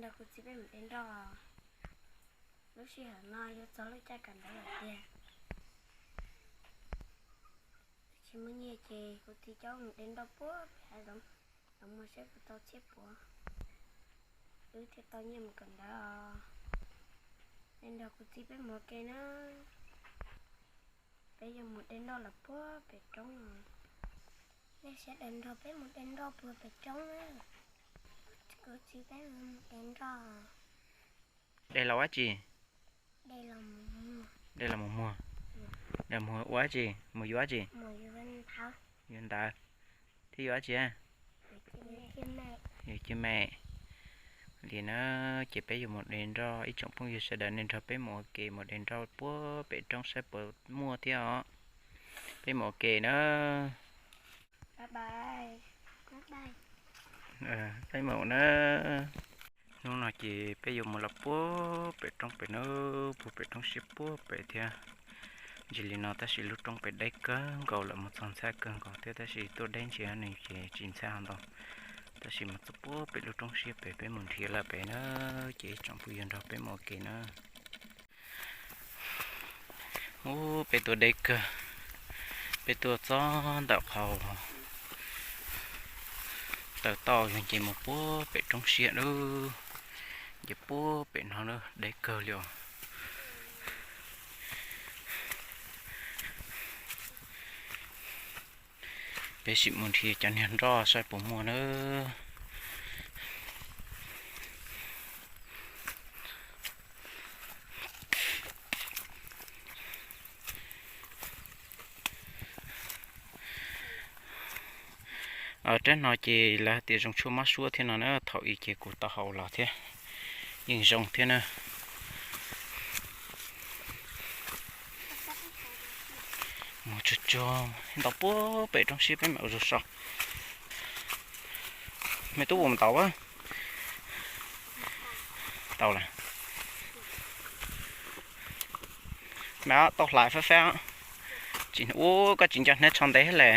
Nrog kuv txiv peb mus de nroj, lub sij hawm no yuav txog lub caij kawm ntawv lawm tiag. Tsis muaj nyiaj ces kuv txiv coj mus de nroj puag pem hav zoov, los muag saib puas tau txhiab puav, wb thiaj tau nyiaj mus kawm ntawv os. Nej nrog kuv txiv peb mus ua ke na, peb yuav mus de nroj los puag pem roob. Nej sawv daws nrog peb mus de nroj puag pem roob na, kuv txiv peb mus de nroj. De los ua dab tsi? De los mus muag. De los mus muag? De mus ua dab tsi? Mus yuav dab tsi? Yuav ntawv. Thiab yuav dab tsi? Yuav cwj me. Li na, ces peb yuav mus de nroj, ib tsoom phooj ywg sawv daws nej nrog peb mus ua ke mus de nroj puag pem roob saib puas muaj thiab os. Peb mus ua ke na. Peb mus na. Hnub no ces peb yuav mus los puag pem roob pem na, puag pem roob siab puag pem thiab. Ntsis li no tab sis lub roob pem deb kawg nkaus lawm, mus txog ntxhab kawg nkaus thiab tab sis tuaj deb ntsis nws ces tsis ntxhab ho ntau. Tab sis mus txog puag pem lub roob siab pem peb mus nrhiav lawm pem na, ces ib tsoom phooj ywg nrog peb mus ua ke na. Ub, peb tuaj deb kawg, peb tuaj txog ntawm qhov taw toj yog ces mus puag pem roob siab lawm, ces puag pem no na, deb kawg li os. Peb sim mus nrhiav cov niag nroj saib puas muaj na. Rab no ces lawv hais tias zoo tshuaj mab suab thiab no na, thaum ub ces kuv tau haus los thiab, yeej zoo thiab na. Mus tsuag tsuag ntau puag pem roob siab peb mam ua zog so. Me tub ua mus tau a? Tau lawm. Me tau hlais fab fab. Tsis ua koj tsis nco hnab tsho ntev le.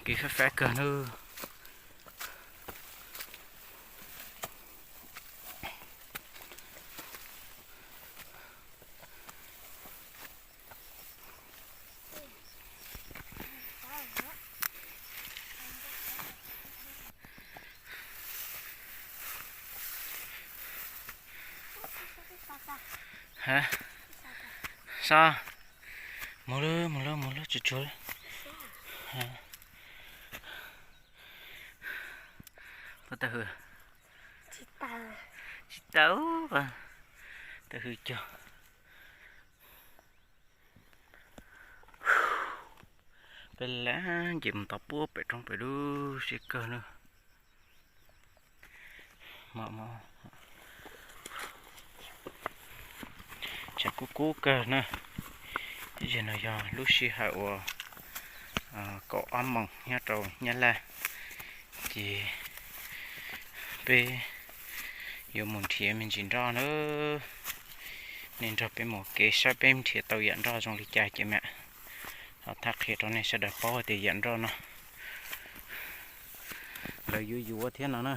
Kev fab fab kawg nawb. Sab, mus lawm mus lawm mus lawm tsuag tsuag. Puas tau hws? Tsis tau, tau hws cog. Peb lab nce mus tau puag pem roob pem lub siab kawg na. Tshav kub kub kawg na. Yog no yog lub sij hawm uas kaum ob moos nyob rau Nyab Laj, ces peb yuav mus nrhiav me ntsis nroj na. Nej nrog peb mus kev saib peb nrhiav tau yam nroj zoo li cas ces mam ho thaj qhia rau nej sawv daws paub tias yam nroj no lawv yuav yuav thiab no na.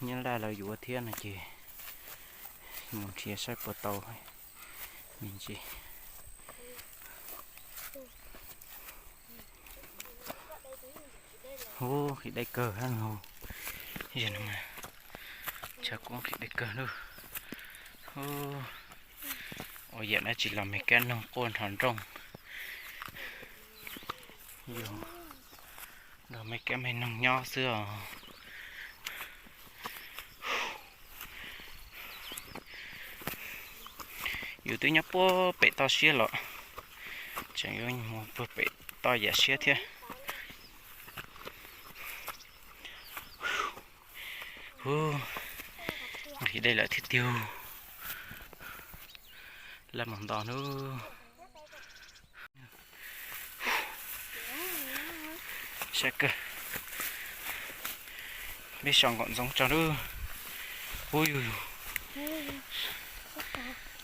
Nyab Laj lawv yuav thiab no ces mus nrhiav saib puas tau me ntsis. Ub, qhib deb kawg hab no. Yog no mas, tshav kub qhib deb kawg lawm. Ua yam dab tsi los me kab noog quaj nrov nrooj. Yog nrog me kab me noog nyob xwb os. Yus twb nyob puag pem toj siab los tseem yuav mus puag pem toj yam siab thiab. Hu, nqhis dej lawm thiab tiag. Laj mus nto nub. Sab kawg. Peb so nkaum ntxoov tso nub. Hu yug yug.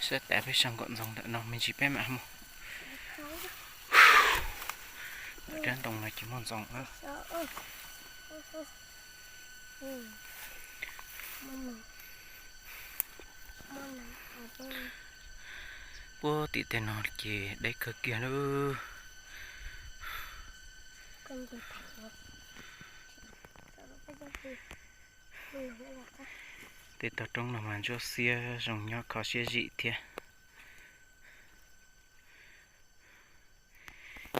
Sab tas peb so nkaum ntxoov ntawm no me ntsis peb mam mus. Rab ntoo no ces muaj ntxoov na. Puag tim tej no ces deb kawg kiag nawb. Tej tog roob no mas ntsuab xiab zoo nyob kho siab zim thiab.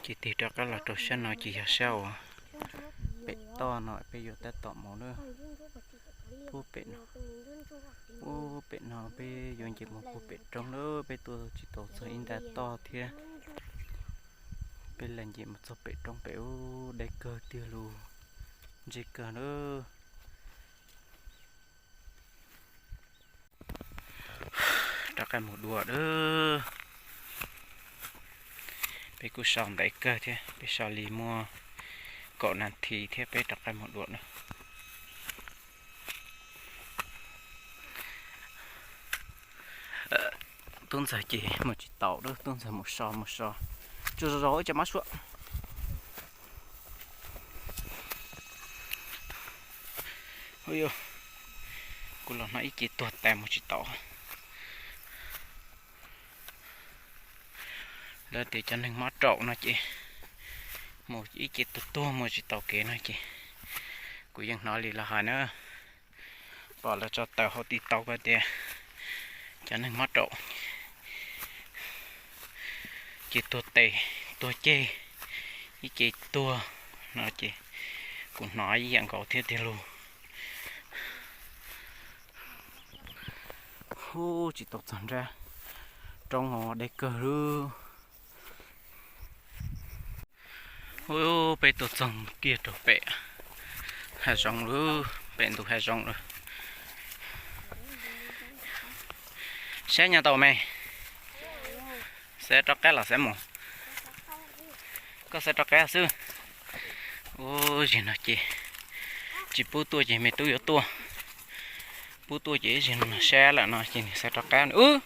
Ces tig rov qab los rau sab no ces yog sab uas pem toj no peb yuav tab tom mus na. Puag pem no, puag pem no peb yuav nce mus puag pem roob lawm, peb tuaj tsis tau txog ib nta toj thiab. Peb lam nce mus txog pem roob pem ub, deb kawg tiag lus, ntse kawg na. Rov qab mus dua lawm. Peb kuj so ntev kawg thiab, peb so li muaj kaum nas this thiab peb rov qab mus dua na. Tub ntxawg ces mus tsis taus lawm, tub ntxawg mus so mus so. Tsuag zog zog ib co mab suab. Hu, kuv los hnov ib ce tuag tas mus tsis taus. Lawv tias cov neeg mob raum no ces mus ib ce tuag tuag mus tsis taus kev no ces kuv yeej hnov li lawv hais na. Pom lawv tso tawm hauv TikTok tias cov neeg mob raum ces tuag tes tuag ceg, ib ce tuag no ces kuv hnov ib yam nkaus thiab tiag lus. Hu, tsis tau txog nrab roob, deb kawg lub. Hu, peb tuaj txog kiag rau pem hav zoov lawm, pem ntug hav zoov lawm. Saib nyob tau me, xav rov qab los xav mus? Koj xav rov qab xwb. Ub, zim no ces tsis pub tuaj ces me tub yuav tuaj. Pub tuaj ces ib zig no sab lawm no ces nws xav rov qab ub.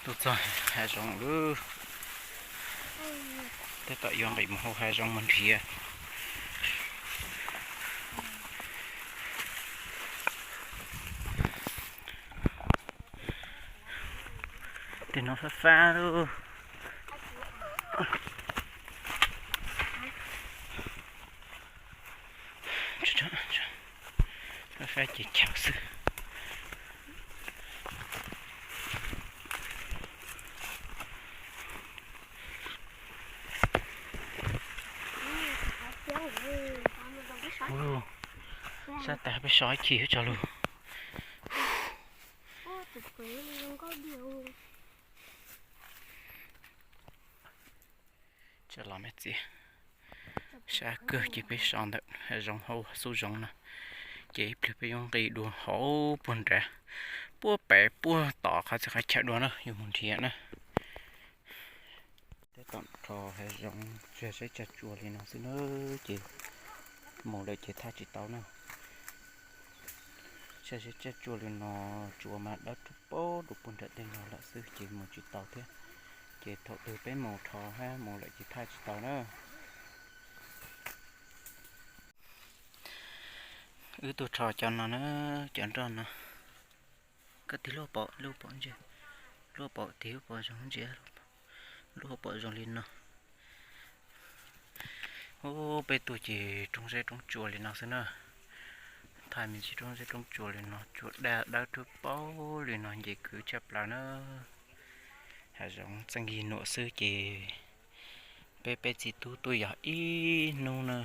Tuaj txog hav zoov lawm, tab tom yuav nqis mus hauv hav zoov mus nrhiav. Tej no fab fab lawm. Fab fab ces chaw xwb. Sab tas peb so ib chim tso lug. Tsa los me txiv, sab kawg ces peb so ntawm hav zoov hauv xub zoov no, ces ib pliag peb yuav nqis dua hauv puag nrad, puag pem puag tom qhov txhia qhov chaw dua na, yuav mus nrhiav na. Tab tom rho hav zoov tsag seb tsag tsua li no xwb na, ces mus lawm ces thaj tsis tau na. Tsag seb tsag tsua li no, tsua mas dawb rub paub rau puag nram tej no lawm xwb ces mus tsis tau thiab. Ces thaum twg peb mus rho hab mus lawm ces thaj tsis tau na. Wb tuaj rho cov no na, cov nroj no. Koj tig lub pom, lub pom ntsia, lub pom tig lub pom zoo ntsia, lub pom zoo li no. Ub, peb tuaj ces roob zeb roob tsua li no xwb na. Thaj me ntsis roob zeb roob tsua li no, tsua daj dawb rub paub li no nce kwv tshaj plaws na. Hav zoov txeej yig nuam xwb ces peb peb txiv tub tuaj yog ib hnub na.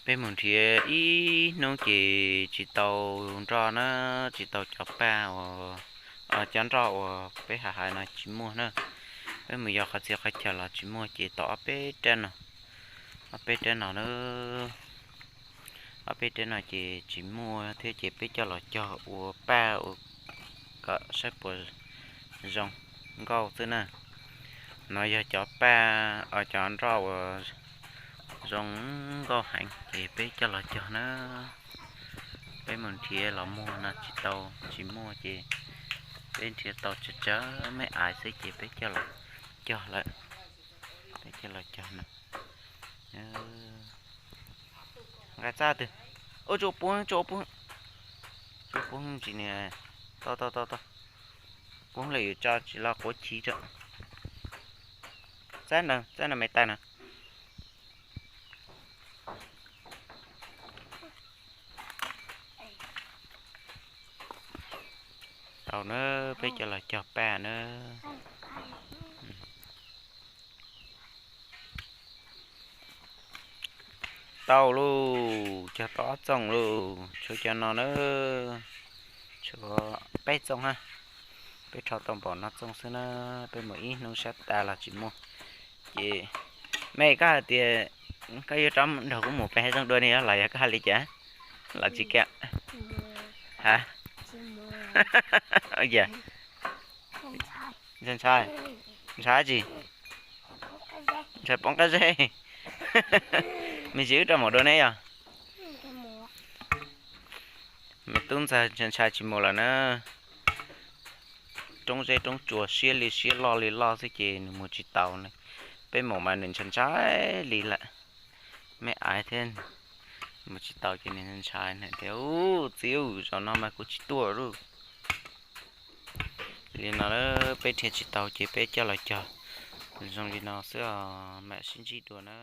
Peb mus nrhiav ib hnub ces tsis tau nroj na, tsis tau cov paj uas, cov nroj uas peb hais hais no tsis muaj na. Peb mus yos qhov txhia qhov chaw los tsis muaj ces tau ob peb rab no, ob peb rab no na. Ob peb rab no ces tsis muaj thiab ces peb coj los cog ua paj ua kom saib puas zoo nkauj xwb na. No yog cov paj, cov nroj uas Zoo nkauj heev ces peb coj los cog na. Peb mus nrhiav los muag no tsis tau, tsis muaj ces peb nrhiav tau tsawg tsawg me aiv xwb ces peb coj los cog lawm. Peb coj los cog na. Nqa txaj twg? Ua tsuas puag, tsuas puag, tsuas puag ntsis niam. Tau tau tau tau. Puag lawm yuav tso tsis los quav chiv rau. Txaj no, txaj no me tais no. Tau na, peb coj los cog paj na. Tau lauj, cog tau ob txooj lauj, tshuav cov no na, tshuav peb txooj ha. Peb rho tau npaum no txooj xwb na, peb mus ib hnub sab tas los tsis muaj. Ces me koj hais tias koj yuav rov nrog kuv mus pem hav zoov dua ne los yog koj hais li cas? Los tsis kam. Ha? Ntshai, ntshai, ntshai tsi? Ntshai poob qab zeb. Me ntsis wb rov mus dua ne yog? Me tub ntxawg ntshai ntshai tsis mus lawm na. Roob zeb roob tsuas siab li siab loj li loj xwb ces nws mus tsis taus na. Peb mus mas nws ntshai ntshai li lawm. Me aiv thiab mus tsis taus ces nws ntshai na tias, Ub, txiv, zaum no mas kuv tsis tuaj lauj. Li no peb nrhiav tsis tau ces peb coj los cog zoo li no xwb os, mam sib ntsib dua na.